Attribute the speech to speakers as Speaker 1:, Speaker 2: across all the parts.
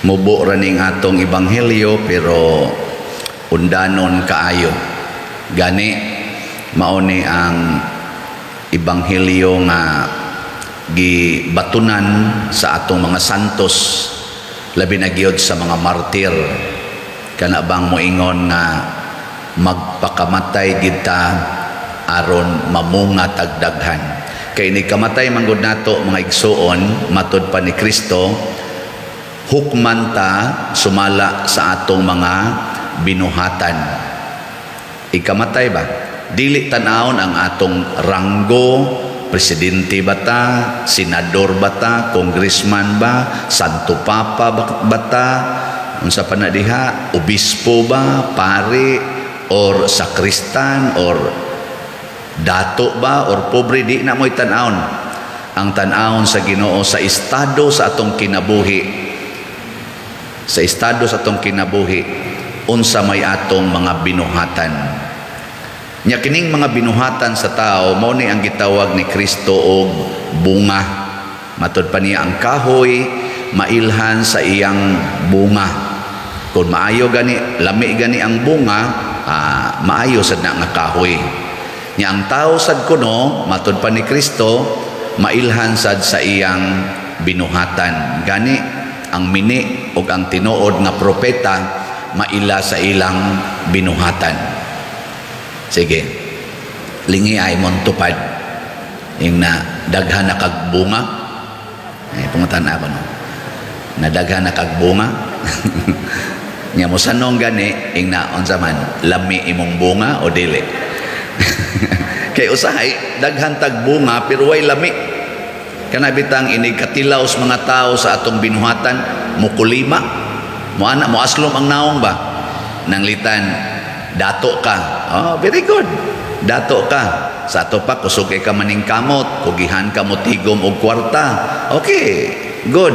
Speaker 1: Mubo ra ning atong ebanghelyo, pero undanon kaayo. Gani mao ni ang ebanghelyo nga gibatunan sa atong mga santos, labi na gyud sa mga martir, kana bang moingon nga magpakamatay kita aron mamunga tag daghan. Kay ni kamatay manggod nato, mga igsuon, matud pa ni Kristo, hukman ta sumala sa atong mga binuhatan. Ikamatay ba, dili tan-awon ang atong ranggo, presidente ba ta, senador ba ta, congressman ba, santo papa ba ta, unsa pa na diha, obispo ba, pare or sakristan or dato ba or pobre, di na mo'y tan-awon. Ang tan-awon sa Ginoo sa estado sa atong kinabuhi, sa estado sa atong kinabuhi, unsa may atong mga binuhatan. Nya kining mga binuhatan sa tao, mao ni ang gitawag ni Kristo og bunga. Matud pa niya, ang kahoy mailhan sa iyang bunga. Kung maayo gani, lami gani ang bunga, maayo sad na nga kahoy. Nya ang tao sad kuno, matud pa ni Kristo, mailhan sad sa iyang binuhatan. Gani ang mini ug ang tinuod nga propeta maila sa ilang binuhatan. Sige. Lingi ay mong tupad. Yung na daghan na kag bunga. Eh, pangutan ako, no. Na daghan na kag bunga. Nya mo sanong gani ing na unsa man, lami imong bunga o dili? Kay usahay daghan tag bunga pero way lami. Kana bitang inig katilaw sa mga tao sa atong binuhatan, mukulima. Mo ana mo aslom ang naong ba? Nanglitan dato ka. Oh, very good. Dato ka. Sa ato pa, kusog kay ka maningkamot, kugihan ka mo tigom og kwarta. Okay, good.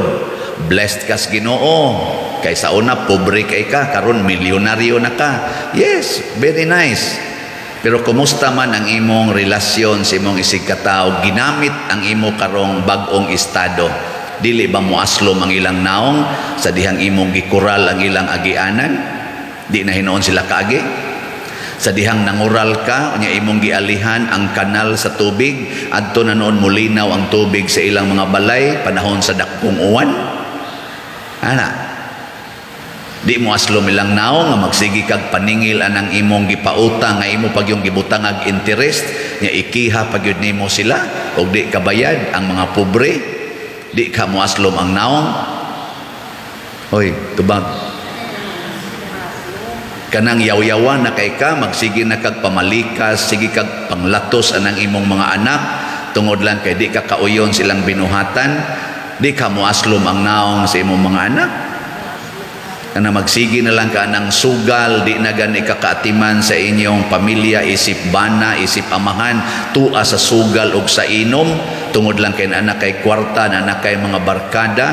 Speaker 1: Blessed ka sa Ginoo. Kay sa una pobre kay ka, karon milyonaryo na ka. Yes, very nice. Pero kumusta man ang imong relasyon sa imong isig katao? Ginamit ang imo karong bag-ong estado. Dili ba moaslom ang ilang naong sa dihang imong gikural ang ilang agianan? Di na hinuon sila kaagi? Sa dihang nangural ka, unya imong gialihan ang kanal sa tubig, adto na noon mulinaw ang tubig sa ilang mga balay panahon sa dakpong uwan. Ana, di mo aslom ilang naong nga magsigi kag paningil anang imong gipautang nga imo pag yung gibutangag interest, nga ikiha pag yun nimo sila og di kabayad ang mga pobre? Di ka mo aslom ang naong? Hoy, tubag. Kanang yaw-yawan na kay ka, magsige na kag pamalikas, sige kag panglatos anang imong mga anak tungod lang kay di ka kauyon silang binuhatan. Di ka mo aslom ang naong sa imong mga anak? Kana magsige na lang ka ng sugal, di na gani ka kaatiman sa inyong pamilya, isip bana, isip amahan, tua sa sugal og sa inom tungod lang kay anak kay kwarta, anak kay mga barkada.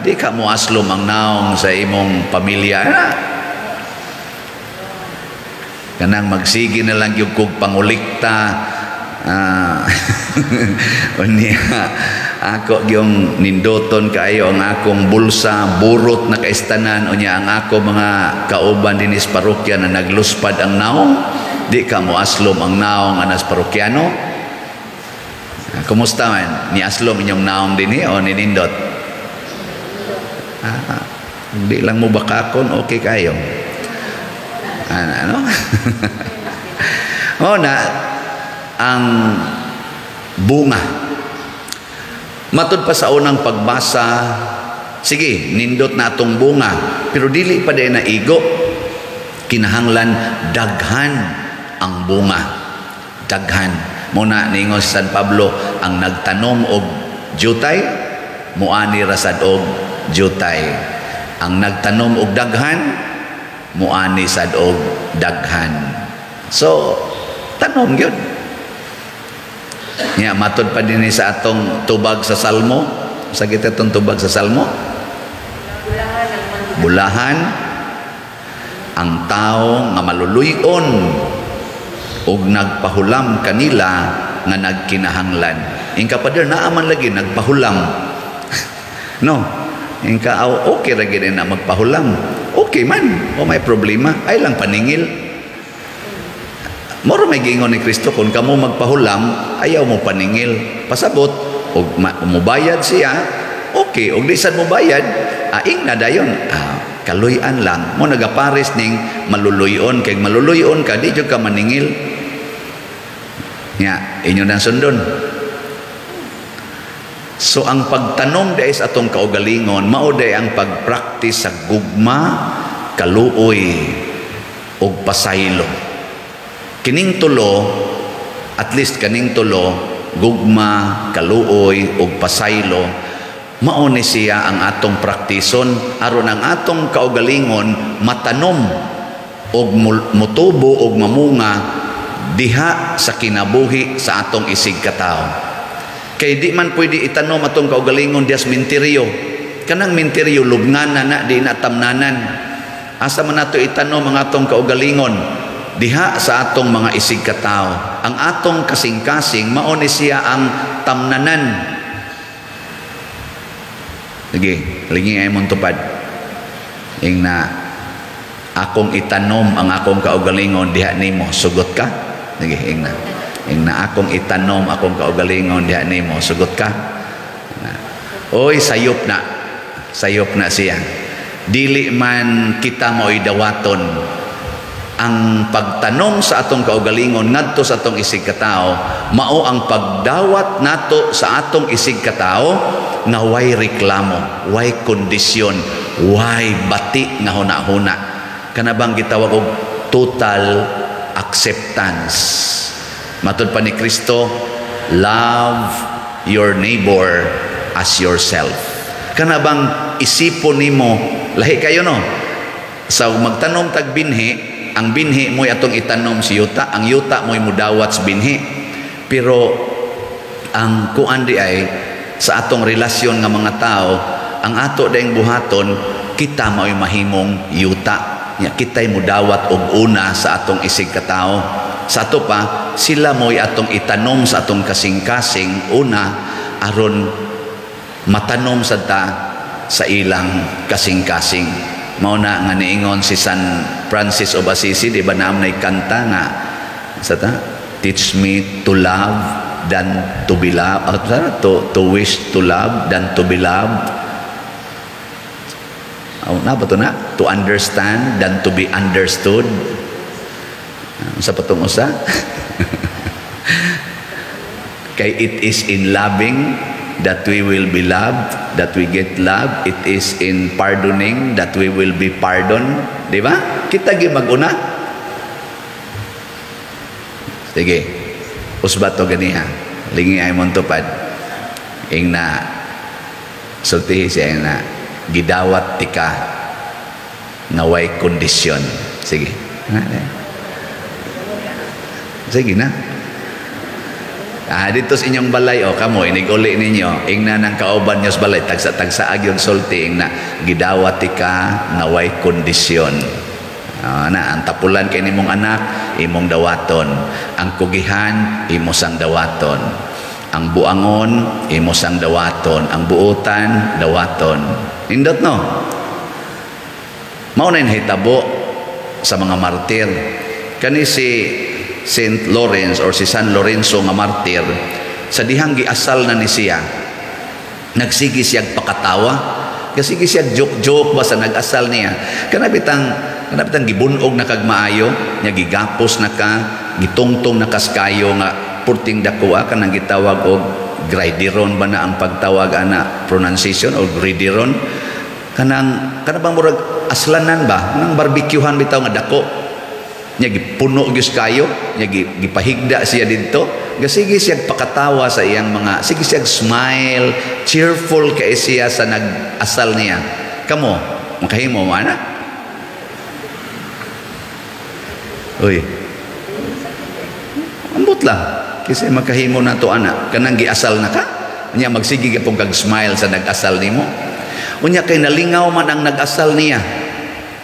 Speaker 1: Di ka mo aslom ang naong sa imong pamilya? Kanang magsige na lang yung kog pangulikta, unya ako yung nindoton kaayo ang akong bulsa, burot na kaistanan, unya ang ako mga kauban dinis parokya na nagluspad ang naong. Di ka mo aslom ang naong anas parokyano? Kumusta man ni aslom inyong naong dinhi o ninindot? Di lang mo bakakon, okay kayo. Ano? O na ang bunga. Matud pa sa unang pagbasa, sige, nindot na atong bunga, pero dili pa din na igo. Kinahanglan daghan ang bunga. Daghan. Muna ningon si San Pablo, ang nagtanom og jutay, muani rasad og jutay. Ang nagtanom og daghan, muani sad og daghan. So, tanom gyud. Nya matod pa dinhi sa atong tubag sa Salmo. Sa kita itong tubag sa Salmo? Bulahan ang tao nga maluluyon ug nagpahulam kanila nga nagkinahanglan. Ingka pader, naaman lagi nagpahulam. No? Inka, okay ra gid na magpahulam. Okay man, o may problema, ay lang paningil. Moro may giingon ni Kristo, kung kamo magpahulam, ayaw mo paningil. Pasabot, og mubayad siya, okay, og di sad mo bayad, aing na dayon. Kaluy-an lang. Mo nagapares ning maluluyon, kay maluluyon ka, di jud ka maningil. Nya, inyo nang sundon. So ang pagtanom diay sa atong kaugalingon, mao diay ang pagpraktis sa gugma, kaluoy ug pasaylo. Kining tulo, at least kaning tulo, gugma, kaluoy ug pasaylo, mao ni siya ang atong praktison aron ang atong kaugalingon matanom og mutubo og mamunga diha sa kinabuhi sa atong isig katawo. Kay di man pwede itanom atong kaugalingon diha sa minteryo. Kanang minteryo lubnganan na, di na tamnanan. Asa man nato itanom ang atong kaugalingon? Diha sa atong mga isig katawo. Ang atong kasing-kasing mao ni siya ang tamnanan. Sige, lingi ay mong tupad. Ing na akong itanom ang akong kaugalingon diha nimo, sugot ka? Sige, ing na. Ing na akong itanom akong kaugalingon diha nimo, sugot ka? Na. Oy, sayop na. Sayop na siya. Dili man kita mo'y dawaton. Ang pagtanom sa atong kaugalingon ngadto sa atong isig katao, mao ang pagdawat nato sa atong isig katao nga way reklamo, way kondisyon, way bati nga huna-huna. Kana bang gitawag og total acceptance. Matud pa ni Kristo, "Love your neighbor as yourself." Kana bang isipon nimo, lahi kayo, no? Sa magtanom tag binhi, ang binhi mo'y atong itanom si yuta, ang yuta mo'y mudawat sa binhi. Pero ang kuan di ay sa atong relasyon nga mga tao, ang ato dayong buhaton, kita mao'y mahimong yuta. Nya kita'y mudawat og una sa atong isig katao. Sa ato pa, sila mo'y atong itanom sa atong kasing-kasing una aron matanom sad ta sa ilang kasing-kasing. Mao na nga niingon si San Francis of Assisi, di ba naam nay kanta nga sa ta, "Teach me to love than to be loved," to wish to love than to be loved. Oh, na ba to na? To understand than to be understood. Sa patong usa? Kay it is in loving that we will be loved, that we get love. It is in pardoning that we will be pardoned. Di ba? Kita gi maguna. Sige. Usba to ganiha. Lingi ay mong tupad. Ing na sultihi siya na gidawat tika nga way kondisyon. Sige. Sige na. Dito sa inyong balay, o kamo, inig-uli ninyo, ingna ng kauban nyo sa balay, tagsa-tagsa yung sulti, ingna, gidawat tika nga way kondisyon. Na, ang tapulan kay nimong anak, imong dawaton. Ang kugihan, imo sang dawaton. Ang buangon, imo sang dawaton. Ang buutan, dawaton. Indot, no? Mao na hitabo sa mga martir. Kani si Saint Lawrence or si San Lorenzo nga martir, sa dihang giasal na ni siya, nagsige siya pakatawa, kasi siya joke-joke ba sa nag-asal niya. Kana bitang gibunog na kag maayo, nya gigapos na ka, gitungtong na kaskayo nga purting dakuha, kanang gitawag og gridiron ba na ang pagtawag ana, pronunciation o gridiron, kanang kana bang murag aslanan ba, nang barbecuehan bitaw nga dako nya, gipuno gyud kayo nya, gipahigda siya didto. Gasige siya pakatawa sa iyang mga, sige siya smile, cheerful kay siya sa nag-asal niya. Kamo makahimo mo ana? Uy, ambot lang kasi makahimo na to ana, kanang giasal na ka nya, magsige gyapon kag smile sa nag-asal nimo. Unya kay nalingaw man ang nag-asal niya,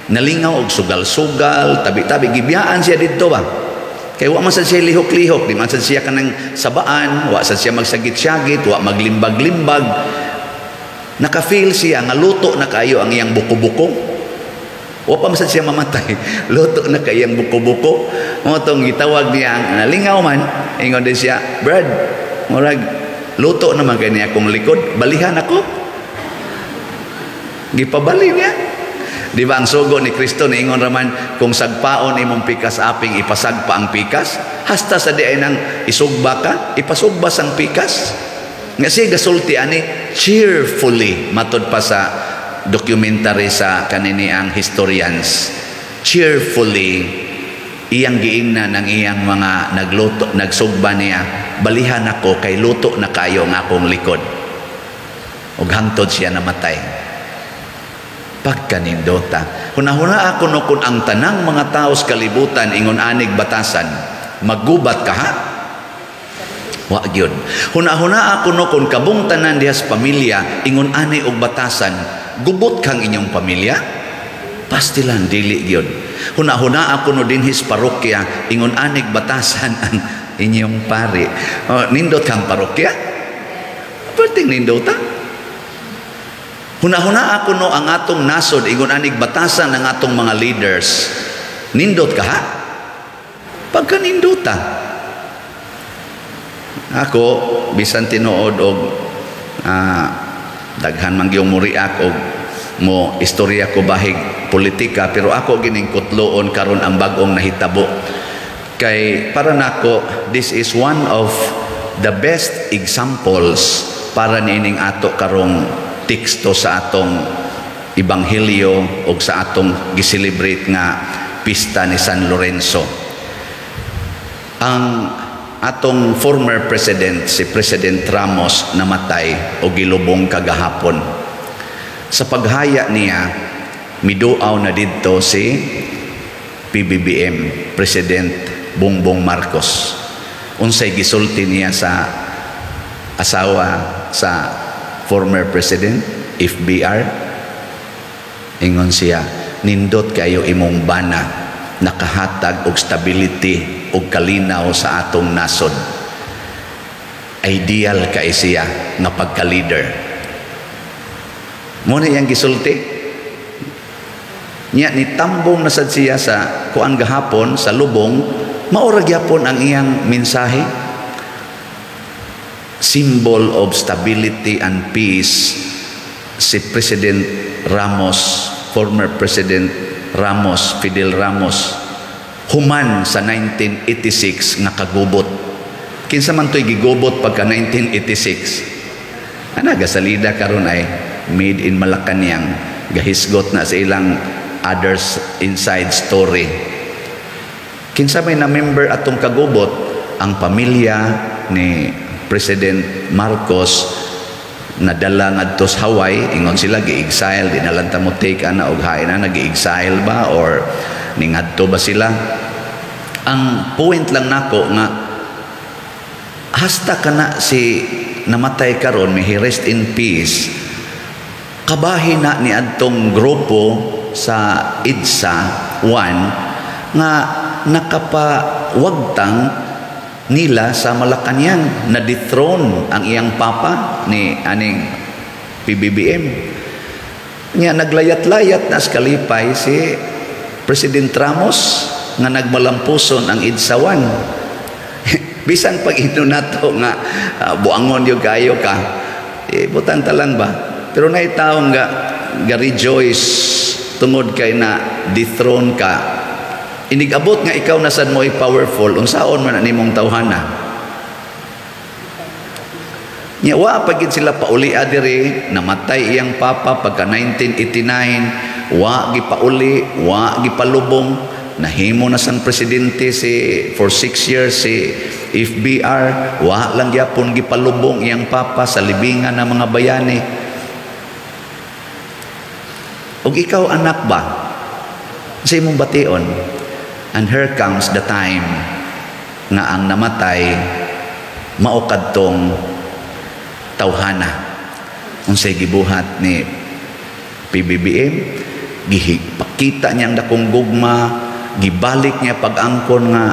Speaker 1: nalingaw og sugal-sugal, tabi-tabi, gibiyaan siya didto ba. Kay wa man sad siya lihok-lihok, di man sad siya kanang sabaan, wa sad siya magsagit-syagit, wa maglimbag-limbag. Naka-feel siya nga luto na kayo ang iyang buko-buko. Wa pa man siya mamatay. Luto na kay iyang buko-buko. Mao tong gitawag niya ang nalingaw man. Ingon din siya, "Brad, murag luto naman kay niya akong likod. Balihan ako." Gipabali niya. Di ba ang sugo ni Kristo niingon raman, kung sagpaon imong pikas aping, ipasagpa ang pikas, hasta sa di ay nang isugba ka, ipasugba sang pikas. Nga siya gasulti ani cheerfully, matod pa sa documentary sa kanini ang historians. Cheerfully iyang giingnan ang iyang mga nagluto, nagsugba niya, "Balihan ako kay luto na kayo ang akong likod." Ug hangtod siya namatay. Pagkanindota. Hunahuna ako no, kung ang tanang mga tao sa kalibutan ingon anig batasan, maggubat ka ha? Wa gyud. Hunahuna ako no, kung kabung tanan diha sa pamilya ingon ani og batasan, gubot kang inyong pamilya? Pastilan dili gyud. Hunahuna ako no, dinhi sa parokya ingon anig batasan ang inyong pari. Oh, nindot kang parokya? Perting nindota. Hunahuna ako no, ang atong nasod ingon anig batasan ang atong mga leaders. Nindot ka ha? Pagka nindota. Ako bisan tinuod og daghan man gyud mo react og mo istorya ko bahig politika, pero ako gining kutloon karon ang bag-ong nahitabo kay para nako this is one of the best examples para niining ato karong teksto sa atong ebanghelyo o sa atong gi-celebrate nga pista ni San Lorenzo. Ang atong former president, si President Ramos, namatay o gilubong kagahapon. Sa paghaya niya, miduaw na didto si PBBM, President Bongbong Marcos. Unsay gisulti niya sa asawa sa former president, FBR? Ingon siya, "Nindot kayo imong bana, nakahatag og stability og kalinaw sa atong nasod." Ideal kay siya nga pagka-leader. Mo na iyang gisulti. Nya ni tambong na sad siya sa kuan gahapon sa lubong, maura gyapon ang iyang mensahe. Symbol of stability and peace si President Ramos, former President Ramos, Fidel Ramos, human sa 1986 nga kagubot. Kinsa man to'y gigubot pagka 1986? Ana gasalida karon ay made in Malacanang, gahisgot na sa ilang others inside story. Kinsa may na member atong kagubot? Ang pamilya ni President Marcos nadala ngadto sa Hawaii. Ingon sila gi-exile, di na lang ta mo take ana og hain na gi-exile ba or ningadto ba sila. Ang point lang nako nga hasta kana si namatay karon, may he rest in peace, kabahin na ni adtong grupo sa EDSA 1 nga nakapawagtang nila sa Malacanang, na dethrone ang iyang papa ni aning PBBM. Nya naglayat-layat na sa kalipay si President Ramos nga nagmalampuson ang EDSA 1. Bisan pag ino nato nga buangon yung kayo ka, eh, butang talang ba, pero naitaw nga ga rejoice tungod kay na dethrone ka. Inigabot nga ikaw na sad mo ay powerful, unsaon man nimong tawhana? Nya wa pa gid sila pauli diri. Namatay iyang papa pagka 1989, wa gipauli, wa gipalubong. Nahimo na sang presidente si for 6 years si FBR, wa lang gyapon gipalubong iyang papa sa libingan ng mga bayani. Ug ikaw, anak ba, sa imong bation? And here comes the time nga ang namatay mao kadtong tawhana. Unsay gibuhat ni PBBM? Gipakita niya ang dakong gugma, gibalik niya pag-angkon nga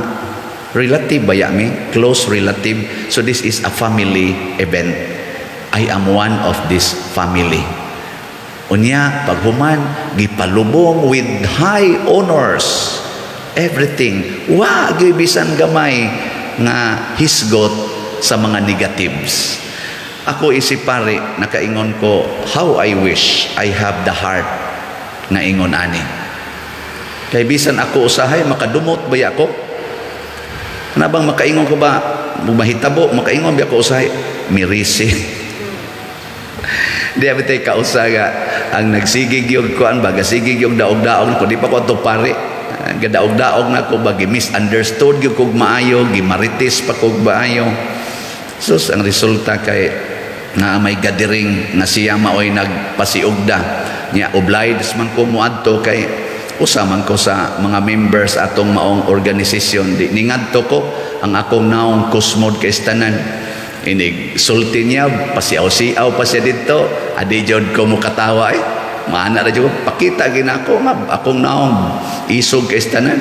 Speaker 1: relative baya mi, close relative. So this is a family event. I am one of this family. Unya, paghuman, gipalubong with high honors. Everything. Wa gyud bisan gamay nga hisgot sa mga negatives. Ako isip pare, nakaingon ko, how I wish I have the heart nga ingon ani. Kay bisan ako usahay, makadumot ba ako? Kana bang makaingon ko ba, mahitabo, makaingon ba ako usahay? Mirisi. Di abi kausa nga ang nagsigig yung kuan ba, gasigig yung daog-daog ko, di pa ko ato pare. Gadaog-daog na ko ba, misunderstood gyud kog maayo, gimarites pa kog maayo. Sus, ang resulta kay nga may gathering nga siya maoy nagpasiugda niya, obliged man ko moadto kay usa man ko sa mga members atong maong organisasyon. Di ningadto ko, ang akong naong kusmod kay tanan. Inig sulti niya, pasiaw-siaw pa siya dito, adi jud ko mo katawa eh. Maana ra jud pakita ginako nga akong naong isog kay tanan.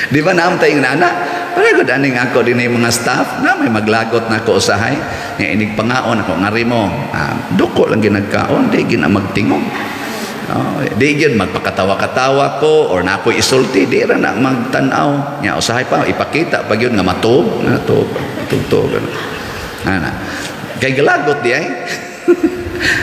Speaker 1: Di ba naam tayong nana? Para gud aning ako din yung mga staff na may maglagot na ako usahay. Nga inig pangaon ako ngari mo. Ah, duko lang ginagkaon, di gina magtingog. Oh, di gyud magpakatawa-katawa ko or na ako isulti, di ra na magtan-aw. Nya usahay pa ipakita pa gyud nga matug, natug, tugtog. Ana. Kay galagot di ay.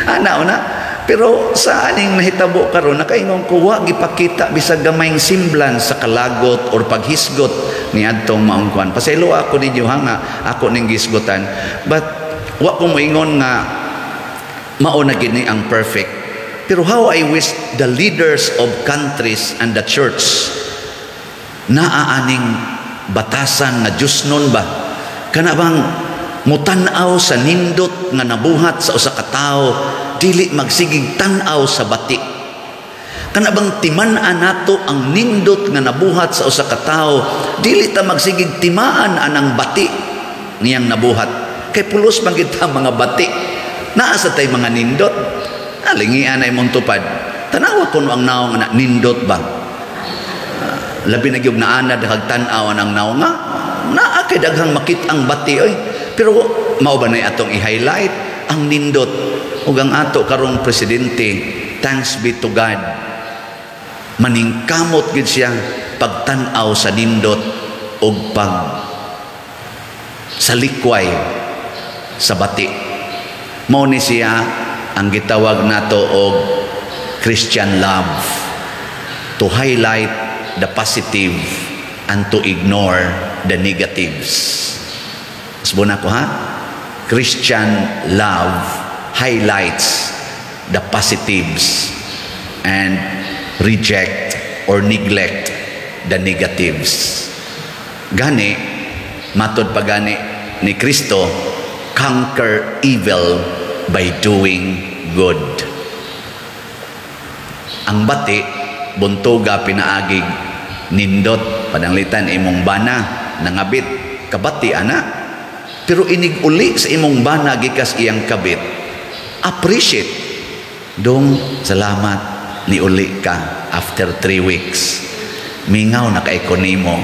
Speaker 1: Ana una. Pero sa aning nahitabo karon, nakaingon ko, wa gipakita bisag gamayng semblance sa kalagot or paghisgot ni adtong maong kuan. Pasaylo ako ninyo ha nga ako ning gisgotan. But wa ko moingon nga mao na gini ang perfect. Pero how I wish the leaders of countries and the church naa aning batasan nga Diyosnon ba? Kana bang mutan-aw sa nindot nga nabuhat sa usa ka tawo, dili magsigig tan-aw sa bati. Kana bang timan-an nato ang nindot nga nabuhat sa usa ka tawo, dili ta magsigig timaan anang bati niyang nabuhat. Kay pulos man gid ta mga bati. Naa sa tay mga nindot. Alingian ay mong tupad. Tanawa kuno ang naong na nindot ba? Labi na gyud naanad kag tan-aw ang naong nga naa kay daghang makit-ang bati oy. Pero mao ba na atong i-highlight ang nindot? Ug ang ato karong presidente, thanks be to God, maningkamot gid siya pagtan-aw sa nindot ug pag salikway sa bati. Mao ni siya ang gitawag nato og Christian love, to highlight the positive and to ignore the negatives. Usbon ako ha. Christian love highlights the positives and reject or neglect the negatives. Gani, matod pa gani ni Kristo, conquer evil by doing good. Ang bati, buntuga pinaagig nindot. Pananglitan imong bana nangabit, kabati ana. Pero inig uli sa imong bana gikas iyang kabit, appreciate dong, "Salamat ni uli ka after 3 weeks. Mingaw na kay ko nimo.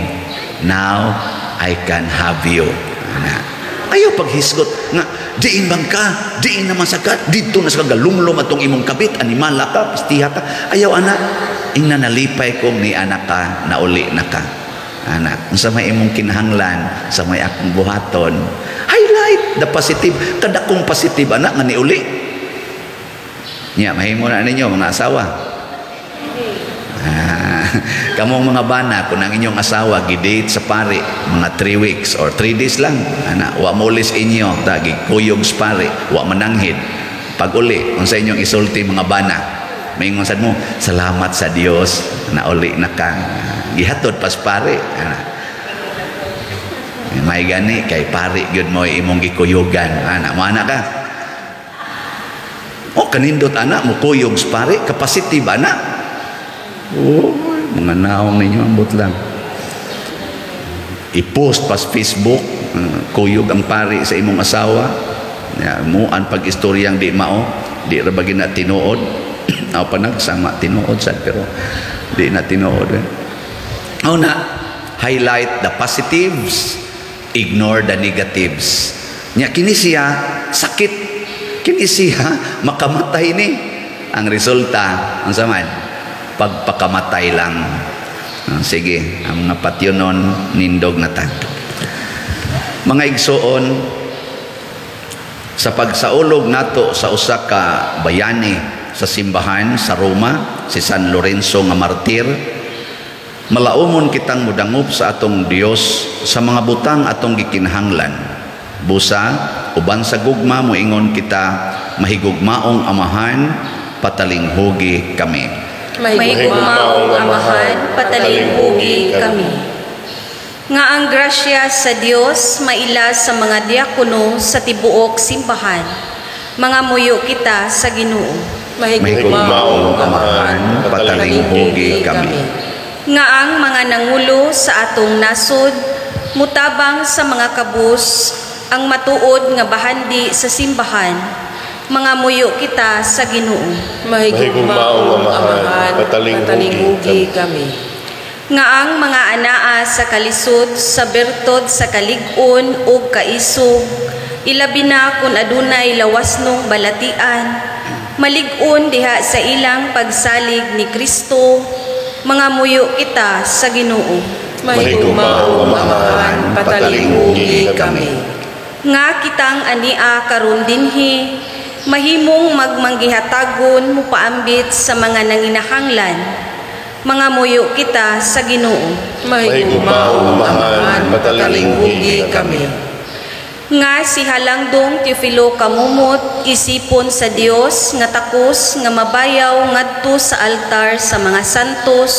Speaker 1: Now I can have you." Ana. Ayaw paghisgot nga diin bang ka, diin naman sa ka, dito na sa galumlum atong imong kabit, animala ka, pastiha ka. Ayaw ana. Ingna, "Nalipay kong ni anak ka, nauli na ka. Anak, unsa may imong kinahanglan sa may akong buhaton?" Highlight the positive. Kadakong positive anak nga niuli. Nya mahimo na ninyo mga asawa. Ah, kamong mga bana, kung ang inyong asawa gidate sa pari mga 3 weeks or 3 days lang, ana, wa molis inyo, ta gikuyog sa pari, wa mananghid. Pag uli, unsa inyong isulti, mga bana? Maingon sad mo, "Salamat sa Dios, nauli na ka. Gihatod pas pari." Ana. May gani kay pari gyud mo imong gikuyugan. Ana, mo ana ka. Oh, kanindot ana mo kuyog sa pari, kapasitive ana. Oh, mga naong ninyo, ambot lang. I-post pas Facebook, kuyog ang pari sa imong asawa. Ya, muan pag istoryang di mao, di ra ba gina tinuod. Aw pa nagsama tinuod sad, pero di na tinuod. Eh. Una, highlight the positives, ignore the negatives. Nya kini siya sakit, kini siya makamatay ni. Ang resulta unsa man? Pagpakamatay lang. Ah, sige, ang mga patyonon, nindog na ta. Mga igsoon, sa pagsaulog nato sa usa ka bayani sa simbahan sa Roma, si San Lorenzo nga martir, malaumon kitang mudangop sa atong Dios sa mga butang atong gikinahanglan. Busa, uban sa gugma, moingon kita: Mahigugmaong Amahan, patalinghugi kami.
Speaker 2: Mahigugmaong Amahan, patalinghugi kami. Nga ang grasya sa Dios maila sa mga diakono sa tibuok simbahan. Mangamuyo kita sa Ginoo.
Speaker 1: Mahigugmaong Amahan, patalinghugi kami.
Speaker 2: Nga ang mga nangulo sa atong nasod mutabang sa mga kabus ang matuod nga bahandi sa simbahan. Mangamuyo kita sa Ginoo.
Speaker 3: Mahigugmaong Amahan, patalinghugi kami.
Speaker 2: Nga ang mga anaa sa kalisod sa bertod sa kalig-on ug kaisog, ilabi na kung adunay lawasnong balatian, malig-on diha sa ilang pagsalig ni Kristo. Mangamuyo kita sa Ginoo.
Speaker 3: Mahigugmaong Amahan, patalinghugi kami.
Speaker 2: Nga kitang ania karon dinhi mahimong magmanggihatagon mupaambit sa mga nanginahanglan. Mangamuyo kita sa Ginoo.
Speaker 3: Mahigugmaong Amahan, patalinghugi kami.
Speaker 2: Nga si Halangdong Teofilo Camomot isipon sa Dios nga takos nga mabayaw ngadto sa altar sa mga santos.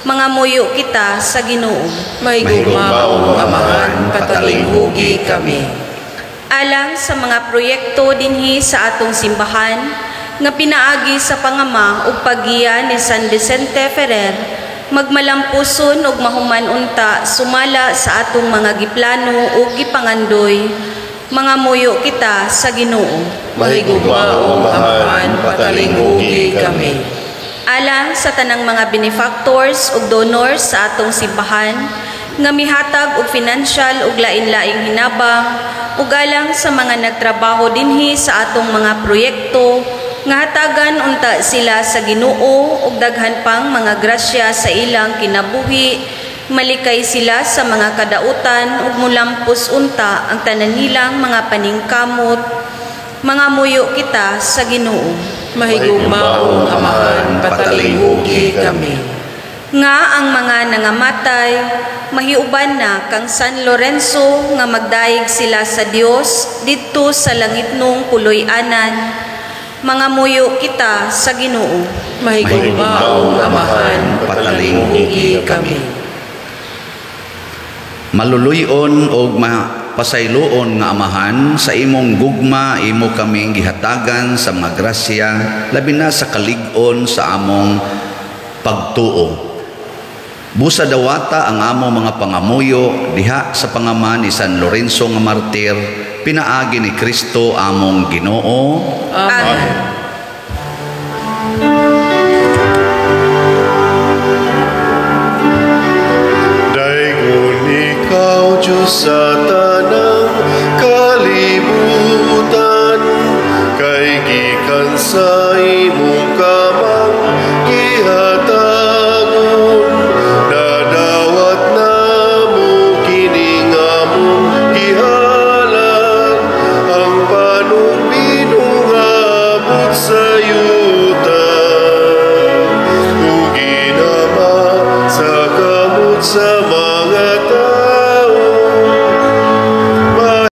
Speaker 2: Mangamuyo kita sa Ginoo.
Speaker 3: Mahigugmaong Amahan, patalinghugi kami.
Speaker 2: Alang sa mga proyekto dinhi sa atong simbahan nga pinaagi sa pangama ug paggiya ni San Vicente Ferrer, magmalampuson ug mahuman unta sumala sa atong mga giplano ug gipangandoy. Mangamuyo kita sa Ginoo.
Speaker 3: Mahigugmaong Amahan, patalinghugi kami.
Speaker 2: Alang sa tanang mga benefactors ug donors sa atong simbahan nga mihatag og financial ug lain-laing hinabang, ug alang sa mga nagtrabaho dinhi sa atong mga proyekto, nga hatagan unta sila sa Ginoo og daghan pang mga grasya sa ilang kinabuhi, malikay sila sa mga kadautan ug mulampos unta ang tanan nilang mga paningkamot. Mangamuyo kita sa Ginoo.
Speaker 3: Mahigugmaong Amahan, patalinghugi kami.
Speaker 2: Nga ang mga nangamatay mahiuban na kang San Lorenzo nga magdayeg sila sa Dios didto sa langitnong puloy-anan. Mangamuyo kita sa Ginoo.
Speaker 3: Mahigugmaong Amahan, patalinghugi kami.
Speaker 1: Maluluy-on og mapasayloon nga Amahan, sa imong gugma imo kaming gihatagan sa mga grasya, labi na sa kalig-on sa among pagtuo. Busa dawata ang among mga pangamuyo diha sa pangama ni San Lorenzo nga martir, pinaagi ni Kristo among Ginoo.
Speaker 2: Amen.
Speaker 3: Daygon ikaw, Diyos, sa tanang kalibutan, kay gikan sa imong kamang gihatagon, nadawat namo kining among gihalad, ang panugbinog nga abot sa yuta, ug ginama sa kamot sa